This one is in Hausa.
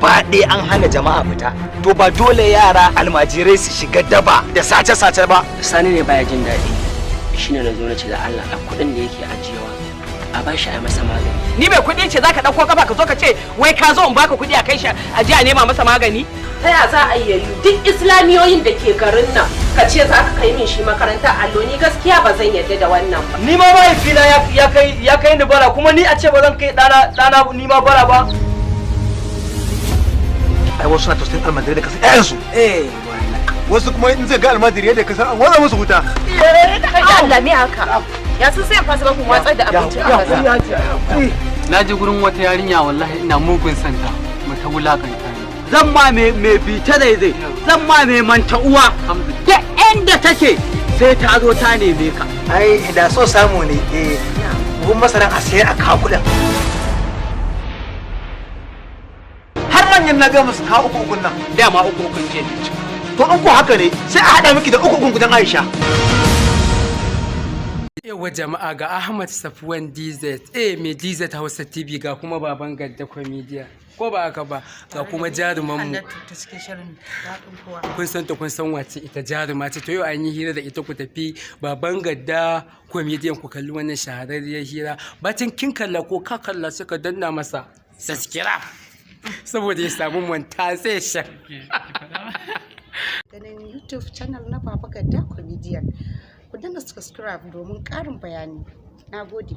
Gaba ɗaya an hana jama'a fita, to ba dole yara almajirai su shiga daba da sace-sace ba. Sani ne baya jin daɗi, shine na zo na ce da Allah a kuɗin da yake ajiyewa a bashi a masa magani. Ni mai kuɗi ce zaka ɗauko kafa ka zo ka ce wai ka zo in baka kuɗi a kai shi a je a nema masa magani? Ta ya za a yi duk islamiyoyin da ke garin nan ka ce za ka kai min shi makaranta allo? Ni gaskiya ba zan yarda da wannan ba. Ni ma mahaifina ya kai ni bara, kuma ni a ce ba zan kai ɗana ɗana ni ma bara ba. Ai wasu na tausayin almajirai da kasan ƴaƴansu. Eh. Wasu kuma in zai ga almajiri yadda kasan an watsa musu wuta. Kai da Allah, me haka? Ya sun sai fasa ku watsar da abinci a kasa. Na je gurin wata yarinya, wallahi ina mugun santa, mata wulakanta ni. Zan ma mai bita zai zan ma mai manta uwa duk inda take sai ta zo ta neme ka. Ai da so samu ne, eh, buhun masaran a sayar a kawo kuɗin. Har manyan na ga musu kawo uku ukun nan. Dama uku ukun je ne. To in ko haka ne, sai a haɗa miki da uku ukun gudan Aisha. Yawa jama'a, ga Ahmad Safwan DZ, mai DZ Hausa TV, ga kuma Baban Gadda Comedian. Ko ba haka ba, ga kuma jaruman mu. Ta cikin shirin Daɗin Kowa. Kun san ta, kun san wace ita, jaruma ce. To yau an yi hira da ita, ku tafi Baban Gadda Comedian ku kalli wannan shahararriyar hira. Bacin kin kalla ko ka kalla, suka danna masa subscribe saboda ya samu monetization. Ganin YouTube channel na Baba Gadda Comedian. Ku danna subscribe domin ƙarin bayani. Na gode.